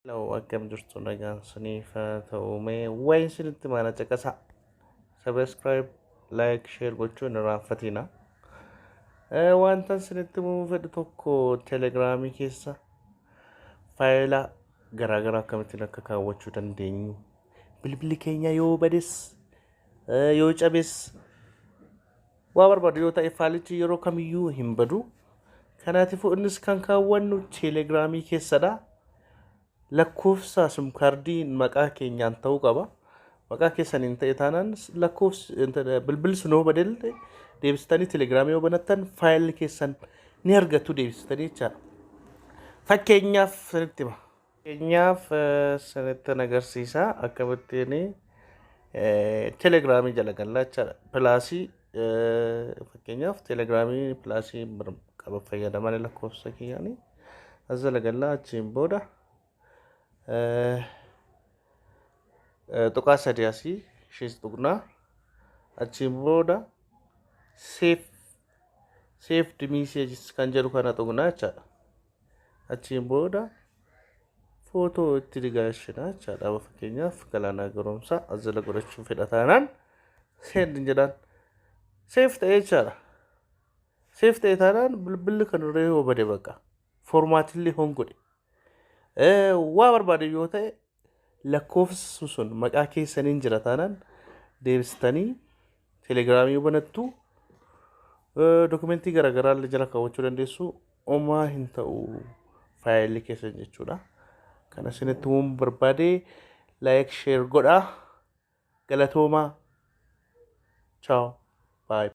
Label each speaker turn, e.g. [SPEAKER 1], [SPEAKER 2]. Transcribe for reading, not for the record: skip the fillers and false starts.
[SPEAKER 1] Hello, akkam jirtu? Nagaan saniif haa ta'u. Mee waa'ee isinitti maana caqasa. Subscribe, like, share gochuun hin irraanfatina. Wanta isinitti himuu fedhu tokko, telegiraamii keessa faayila garaagaraa akkamittiin akka kaawwachuu dandeenyu. Bilbilli keenya yoo bades, yoo cabes, waa barbaadu yoo ta'e, faayilichi yeroo kamiyyuu hin badu. Kanaafuu innis kan kaawwannu telegiraamii keessadha. Lakkoofsa SIM kaardii maqaa keenyaan ta'uu qaba. Maqaa keessaniin ta'e taanaan, lakkoofsi bilbilli sun yoo badellee, deebistanii telegiraamii yoo banattan faayilli keessan ni argattu deebistanii jechaadha. Fakkeenyaaf sanitti hima. Fakkeenyaaf sanitti agarsiisa akkamittiin telegiraamii jala gallaa jechaadha. Plusii, fakkeenyaaf telegiraamii plusii qaba fayyadaman lakkoofsa kiyyaanii as jala gallaa. Achiin booda tuqaa sadii asii ishees tuqnaa. Achiin booda saved messages kan jedhu kana tuqnaa jechaadha. Achiin booda footoo itti galchina jechaadha. Fakkeenyaaf Galaanaa Garoomsaa as jala godhachuu fedha taanaan, send jedhaan, save ta'ee jechaadha. Save ta'e taanaan, bilbilli kan irra yoo bade, bakka formatillee hon godhe, waa barbaade yoo ta'e, lakkoofsi sun maqaa keessaniin jira taanaan, deebistanii telegiraamii banattu, dokumentii garaagaraa illee jala kaawwachuu dandeessu, homaa hin ta'u faayilli keessan jechuudha. Kana isinitti himuu barbaade. Like, share godhaa. Galatoomaa. Ciao. Bye.